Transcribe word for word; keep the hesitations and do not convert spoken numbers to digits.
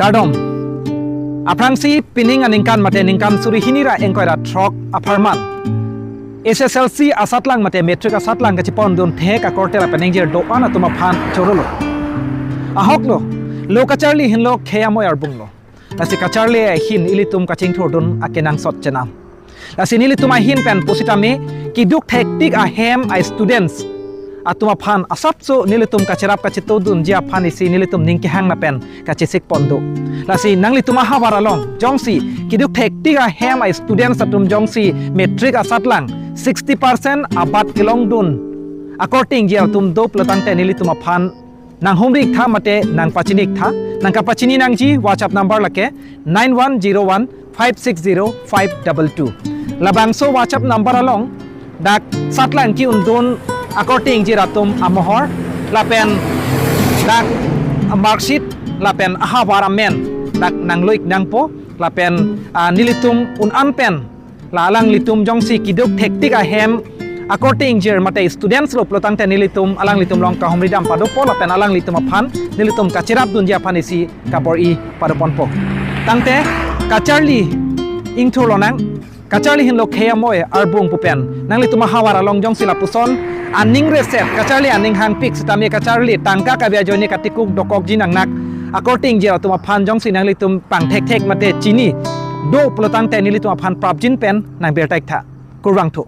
Kardom. Aphrangsi pining aningkan mate ningkan suri hini ra ingkoi ra throk apharman, H S L C asatlang mate matric asatlang kachepondun thek akorte lapen ingjir do-an atum aphan chorolo. Ahoklo, lo kacharli ahinlo khei amoi arbunglo. Lasi kacharli ahin ilitum kachingthurdun akenangsot chenam. Lasi nelitum ahin pen pusitame kiduk thektik ahem a students atum aphan asapso nelitum kacherap kachetodunji aphan isi nelitum ning kehang lapen kachesik pon do. Lasi nanglitum ahavar along jongsi kiduk thektik ahem a students atum jongsi matric asatlang sixty percent abat kelongdun akorte ingjir atum do pulotangte nelitum aphan nanghumri-iktha mate nangpachini-iktha. Nangkapachini nangji WhatsApp number lake nine one zero one five six zero five double two. Labangso WhatsApp number along dak satlang ki-undun akorte ingjir atum amohor lapen dak marksheet lapen ahavar amen dak nanglo-ik nangpo lapen, ah, nelitum un-an pen la alanglitum jongsi kiduk thektik ahem akorte ingjir mate students lo pulotangte nelitum alanglitum along kahumri dam padopo lapen alanglitum aphan nelitum kacherapdunji aphan isi kabor-i padoponpo. Tangte kacharli ingthurlonang, kacharli ahinlo khei amoi arbung pu pen nanglitum ahavar along jongsi lapuson aning reset kacharli aning hangpik sitame kacharli tangka kave ajoine katikuk dokokji nangnak akorte ingjir atum aphan jongsi nanglitum pangthekthek mate chini do pulotangte nelitum aphan prapjin pen nangbirta-iktha. Kurvangthu.